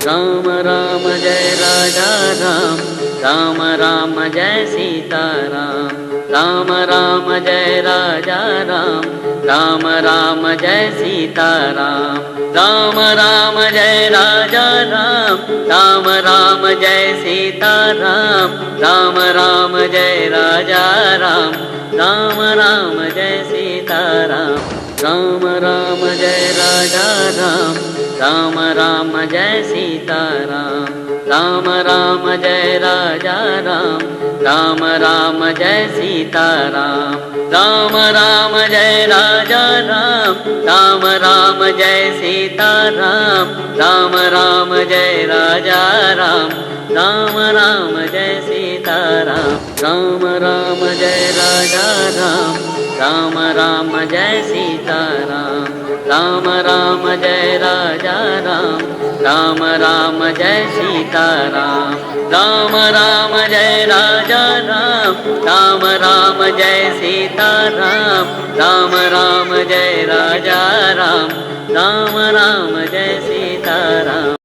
Ram Ram Jai Raja Ram, Ram Ram Jai Sita Ram, Ram Ram Jai Raja Ram, Ram Ram Jai Sita Ram, Ram Ram Jai Raja Ram, Ram Ram Jai Sita Ram, Ram Ram Jai Raja Ram, Ram Ram Jai Sita Ram, Ram Ram Jai Raja Ram, Ram Ram Jai Sita Ram, Ram Ram Jai Raja Ram, Ram Ram Jai Sita Ram, Ram Ram Jai Raja Ram, Ram Ram Jai Sita Ram, Ram Ram Jai Raja Ram, Ram Ram Jai Sita Ram, Ram Ram Jai Raja Ram, Ram Ram Jai Sita Ram, Ram Ram Jai Raja Ram, Ram Ram Jai Sita Ram, Ram Ram Jai Raja Ram, Ram Ram Jai Sita Ram, Ram Ram Jai Raja